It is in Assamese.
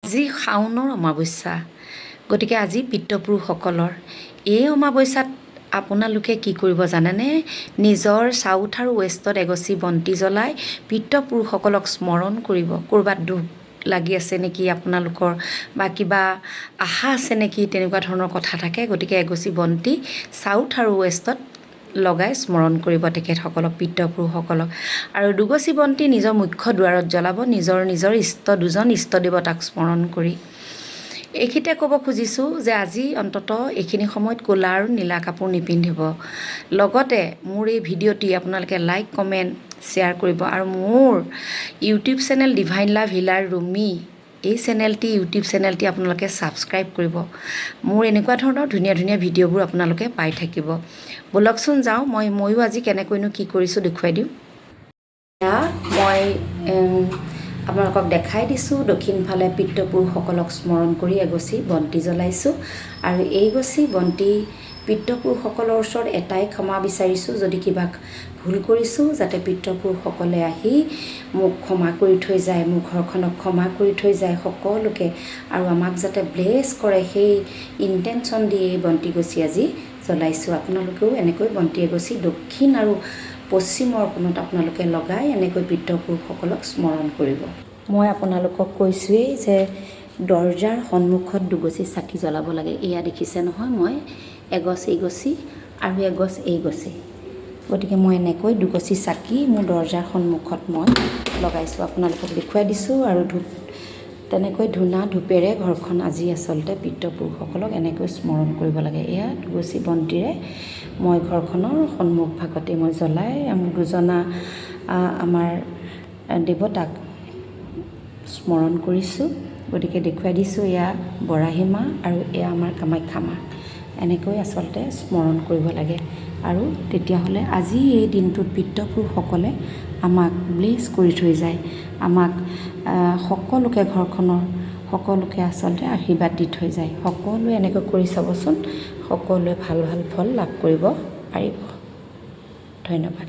আজি শাওনৰ অমাৱস্যা, গতিকে আজি পিতৃপুৰুষসকলৰ এই অমাৱস্যাত আপোনালোকে কি কৰিব জানেনে? নিজৰ চাউথ আৰু ৱেষ্টত এগছি বন্তি জ্বলাই পিতৃপুৰুষসকলক স্মৰণ কৰিব। ক'ৰবাত দুখ লাগি আছে নেকি আপোনালোকৰ বা কিবা আশা আছে নেকি, তেনেকুৱা ধৰণৰ কথা থাকে। গতিকে এগছি বন্তি চাউথ আৰু ৱেষ্টত লগাই স্মৰণ কৰিব তেখেতসকলক, পিতৃপুৰুষসকলক। আৰু দুগছি বন্তি নিজৰ মুখ্য দুৱাৰত জ্বলাব, নিজৰ নিজৰ ইষ্ট দুজন ইষ্ট দেৱতাক স্মৰণ কৰি। এইখিনিতে ক'ব খুজিছোঁ যে আজি অন্ততঃ এইখিনি সময়ত ক'লা আৰু নীলা কাপোৰ নিপিন্ধিব। লগতে মোৰ এই ভিডিঅ'টি আপোনালোকে লাইক, কমেণ্ট, শ্বেয়াৰ কৰিব আৰু মোৰ YouTube channel divine লাভ হিলাৰ ৰুমি, এই চেনেলটি, ইউটিউব চেনেলটি আপোনালোকে ছাবস্ক্ৰাইব কৰিব। মোৰ এনেকুৱা ধৰণৰ ধুনীয়া ধুনীয়া ভিডিঅ'বোৰ আপোনালোকে পাই থাকিব। ব'লকচোন যাওঁ, ময়ো আজি কেনেকৈনো কি কৰিছোঁ দেখুৱাই দিওঁ। এয়া মই আপোনালোকক দেখাই দিছোঁ, দক্ষিণফালে পিতৃপুৰুষসকলক স্মৰণ কৰি এগছি বন্তি জ্বলাইছোঁ। আৰু এইগছি বন্তি পিতৃপুৰুষসকলৰ ওচৰত এটাই ক্ষমা বিচাৰিছোঁ, যদি কিবা ভুল কৰিছোঁ যাতে পিতৃপুৰুষসকলে আহি মোক ক্ষমা কৰি থৈ যায়, মোৰ ঘৰখনক ক্ষমা কৰি থৈ যায় সকলোকে, আৰু আমাক যাতে ব্লেছ কৰে, সেই ইনটেনশ্যন দি এই বন্তিগছি আজি জ্বলাইছোঁ। আপোনালোকেও এনেকৈ বন্তি এগছি দক্ষিণ আৰু পশ্চিমৰ কোণত আপোনালোকে লগাই এনেকৈ পিতৃপুৰুষসকলক স্মৰণ কৰিব। মই আপোনালোকক কৈছোঁৱেই যে দৰ্জাৰ সন্মুখত দুগছি চাকি জ্বলাব লাগে। এয়া দেখিছে নহয়, মই এগছ এইগছি আৰু এগছ এইগছি। গতিকে মই এনেকৈ দুগছি চাকি মোৰ দৰ্জাৰ সন্মুখত মই লগাইছোঁ, আপোনালোকক দেখুৱাই দিছোঁ। আৰু ধূপ তেনেকৈ ধূনা ধূপেৰে ঘৰখন আজি আচলতে পিতৃপুৰুষসকলক এনেকৈ স্মৰণ কৰিব লাগে। এয়া দুগছি বন্তিৰে মই ঘৰখনৰ সন্মুখ ভাগতে মই জ্বলাই মোৰ দুজনা আমাৰ দেৱতাক স্মৰণ কৰিছোঁ। গতিকে দেখুৱাই দিছোঁ, এয়া বৰাহী মা আৰু এয়া আমাৰ কামাখ্যা মা। এনেকৈ আচলতে স্মৰণ কৰিব লাগে আৰু তেতিয়াহ'লে আজি এই দিনটোত পিতৃপুৰুষসকলে আমাক ব্লেছ কৰি থৈ যায়, আমাক সকলোকে, ঘৰখনৰ সকলোকে আচলতে আশীৰ্বাদ দি থৈ যায়। সকলোৱে এনেকৈ কৰি চাবচোন, সকলোৱে ভাল ভাল ফল লাভ কৰিব পাৰিব। ধন্যবাদ।